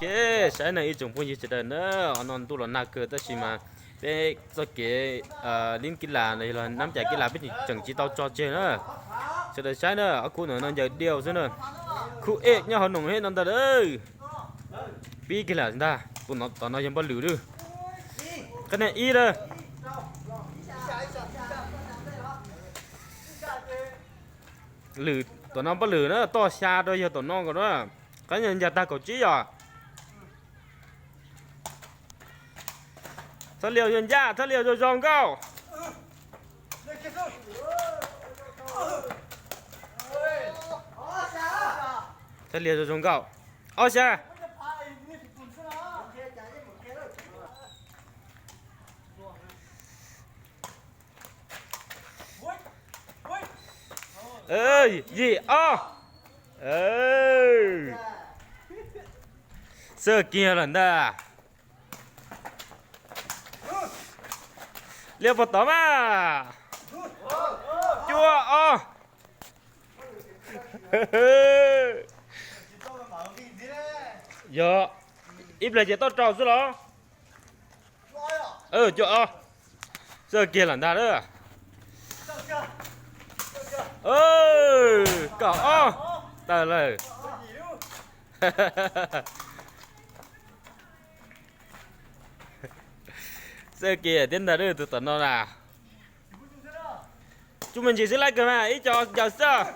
Ok, saib no ib tsoom phooj ywg sawv daws na, no ntuj los nag kawg tab sis mas peb txoj kev lib kib las los nab cas kib las peb tseem tsis tau tso tseg na. Sawv daws saib na, ob khub no ncaws diau xwb na. Khub ej nyob hauv noog hej no ntag. Pib kiag lam ntag, tus tom no yog npaj lwm lawm. Qhab niag ib lawm. Lwm tom no npaj lwm na, toj xya rau yog tom no nkaus na. Qhab niag ncas tag kaum tsib yom. Thaj lias zoo ncaj, thaj lias zoo zoo nkauj. Thaj lias zoo zoo nkauj. Ob xya. Yim ob. Xwb kiag lawm ntag. Liaj puag tod mas. Cuaj ob. Yog ib pliag ces toj rau xwb los. Cuaj ob. Xwb kiag lawm ntag lawm. Kaum ob. Tawm lawm. Xwb kiag thiab ntag lawm, tus tom no na. Tsuj me ntsis xwb laib kawg mas ib co ncaws xwb.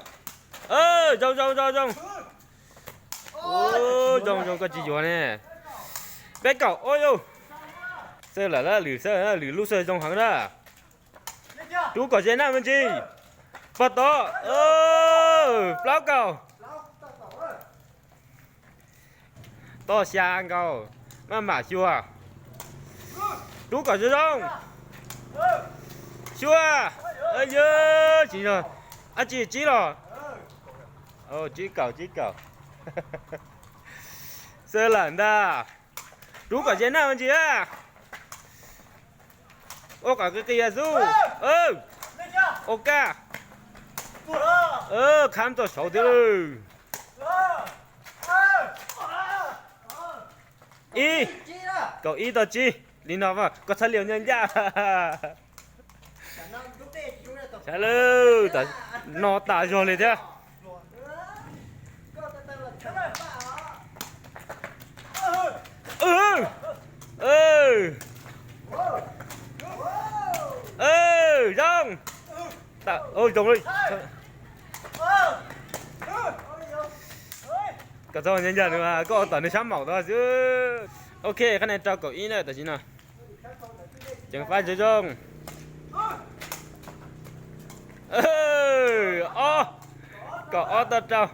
Zoo zoo zoo zoo. Zoo zoo koj tsis yuav ne. Peb kaum ob yus. Xwb lawm, lwm xwb, lwm lub xwb zoo heev na. Rub kom ze naj me ntsis. Pog tod. Plaub kaum. Toj xya nkaus, maj mam xyuas. Rub kom zoo zoo. Xyuas. Yog tsis, ab tsi tsib los. Tsib kaum, tsib kaum. Xwb lawm ntag. Rub kom ze naj me ntsis. Ua kom qis qis xwb. Ua kaj. Khab txog saud thiab lawm. Ib, kaum ib tau tsib li no, koj txhaj li ncaj ncaj. Saib lawm, no tas zog li thiab. Zoo. Zoo li. Koj txhob ncaj ncaj, koj ua tom nws sab maum tod xwb. Ok, qhab no rau kaum ib na tam sim no. Ceev fab zoo zoo. Ob, kaum ob toj rau.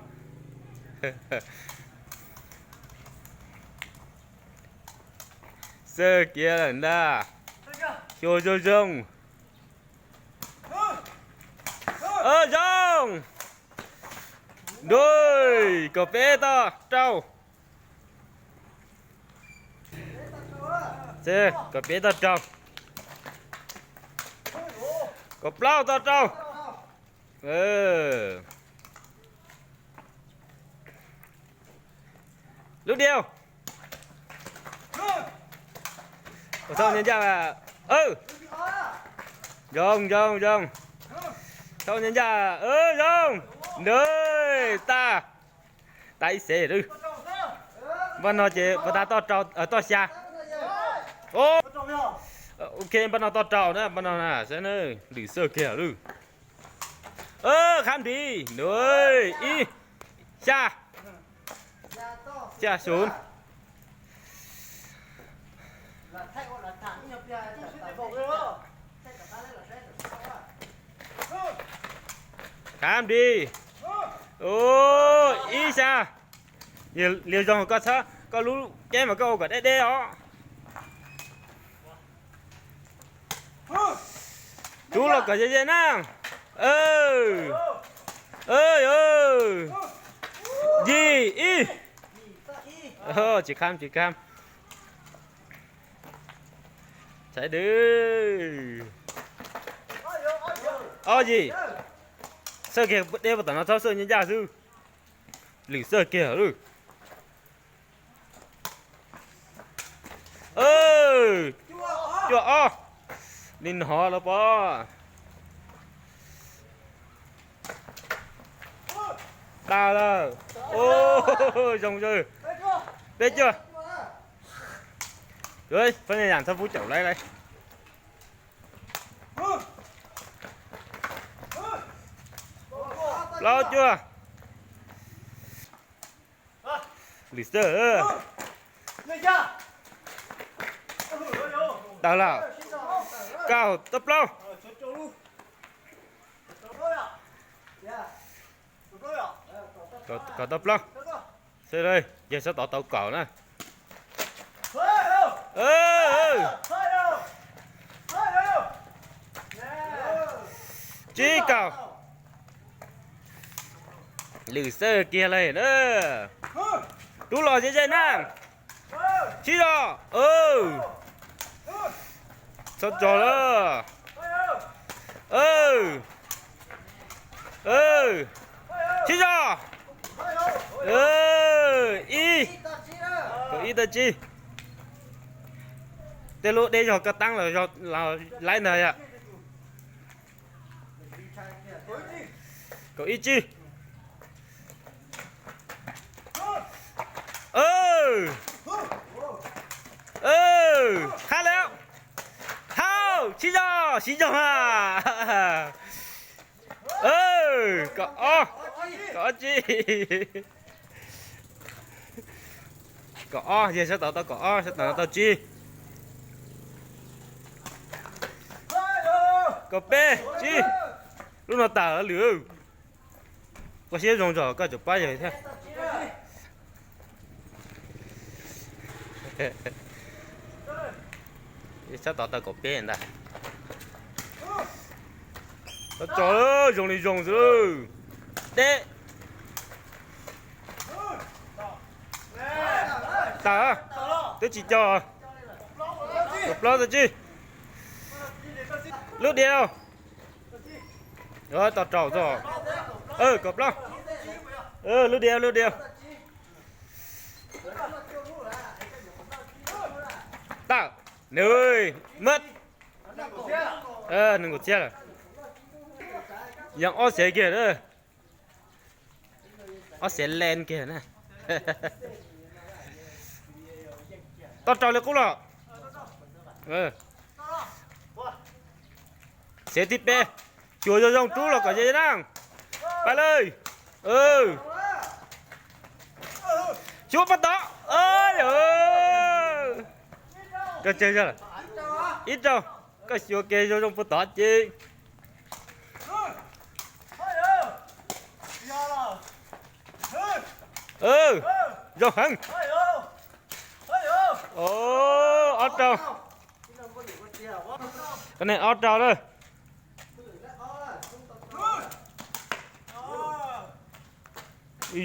Xwb kiag lawm ntag. Xyuas zoo zoo. Zoo. Ntuj, kaum peb toj rau. Kaum peb toj rau. Kaum plaub toj rau. Lub diav. Thauj ncaj ncaj. Zoo zoo zoo. Thauj ncaj ncaj. Zoo. Ntuj, tag. Tag ib xev lawm. Npaj no ces puas tas toj rau, toj xya. Ok, npaj no toj rau na, npaj no na, saib na, lwm xwb kiag lawm. Qhab npis, ntuj, ib, xya, xya xun. Qhab npis, ib xya. Liag zoo koj txhob, koj lub keb mas koj ua kom deb deb os. Rub los kom ze ze na. Yim ib. Tsis kham, tsis kham. Saib dw. Ob yim. Xwb kiag deb puag tom no txhob xwb nyob ncaj xwb. Lwm xwb kiag lawm. Ob, li no los pov. Tag lawm. Zoo zoo. Peb cuaj. Pab ne yam txhob pub caum laiv laiv. Plaub cuaj. Lwm Xab. Tag lawm. Kaum tau plaub. Kaum tau plaub. Xwb, yawg sab tod tau kaum na. Tsib kaum. Lwm Xab kiag lawm na. Rub los ze ze na. Sib zog. Txhob tso lawm. Sib zog. Ib, kaum ib tau tsib. Tej lub deb zog koj tab los laiv ntag yom. Kaum ib tsib. Hab lawm. Hau, sib zog, sib zog ha. Kaum ob, kaum ob tsib. Kaum ob, yawg sab tod tau kaum ob, sab tod tau tsib. Kaum peb tsib. Lub no tawm lwm. Koj siab zoo zog koj tseem pab yawg thiab. Sab tod tau kaum peb ntag. Tso, zoo li zoo xwb. Deb. Tawm. Twb tsis co. Kaum plaub tau tsib. Lub diav. Tau rau txog. Kaum plaub. Lub diav, lub diav. Tawm. Nws, mab. Nws nkaum txhiab lawm. Yeej ob xev kiag na. Ob xev len kiag na. Tau rau li qub los. Xev thib peb. Xyuas zoo zoo rub los kom ze na. Pab lawm. Xyuas pab tod. Ib rau. Koj xyuas kiag zoo zoo puag tod ces. Zoo heev. Ob rau. Koj ne ob rau lawm.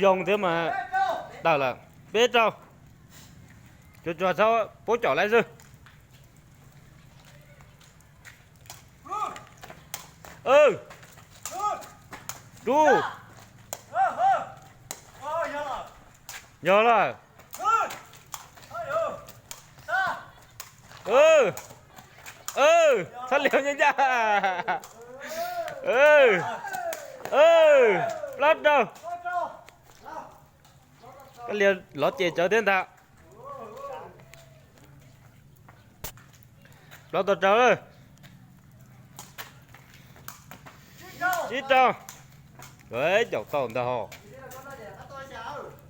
Zoo thiab mas. Tawm lawm. Peb rau. Tsuas tsuas txhob pub caum laiv xwb. Rub. Yog lawm. Txhob liam ncaj ncaj. Plaub rau. Koj liam lov ces tsawv thiab ntag. Plaub tau rau lawm. Tsib rau. Caum tau ntag ho.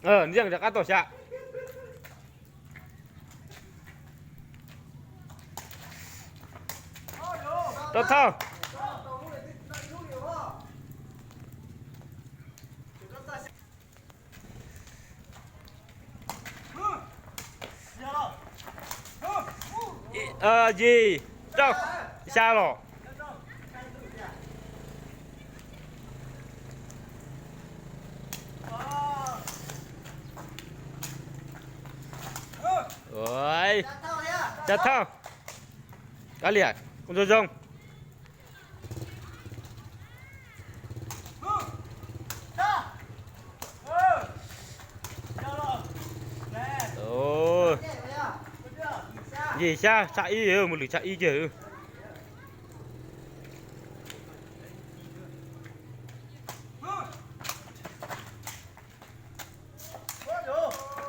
Yeej rov qab tau xya. Rau thauj. Yim, rau, xya los. Tsa thauj. Kav liam, zoo zoo. Yim xya, tshaj ib, mus lwm tshaj ib kiag.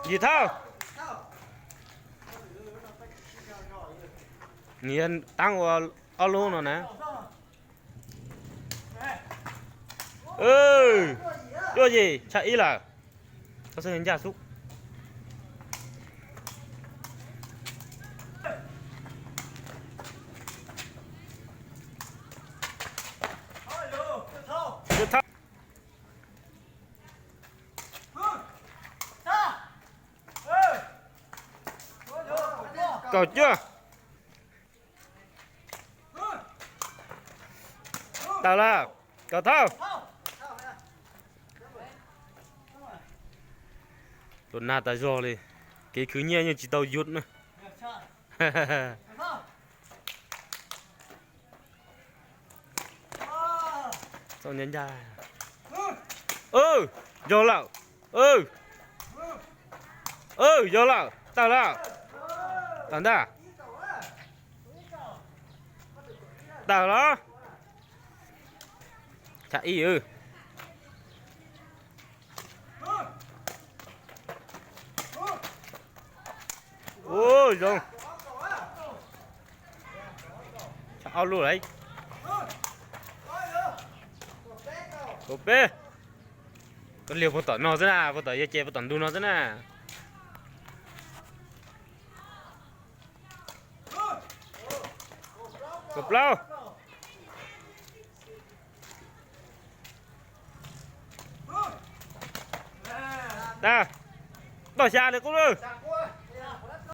Yim thawj. Nws yog taab ua ob lub no na. Cuaj yim, tshaj ib lawm. Tau xwb ncaj xwb. Kaum cuaj. Tawm lawm. Kaum thawj. Tus nag tas zog li, kev khwv nyiaj yeej tsis tau yus na. Txhob ncaj ncaj. Yog lawm. Yog lawm, tawm lawm. Tawm ntag. Tawm los. Tshaj ib. Ua zoo. Tshaj ob lub lawm. Kaum peb. Koj liag puag tom no xwb na, puag tom yog ces puag tom ntug no xwb na. Kaum plaub. Tag. Toj xya li qub lawm.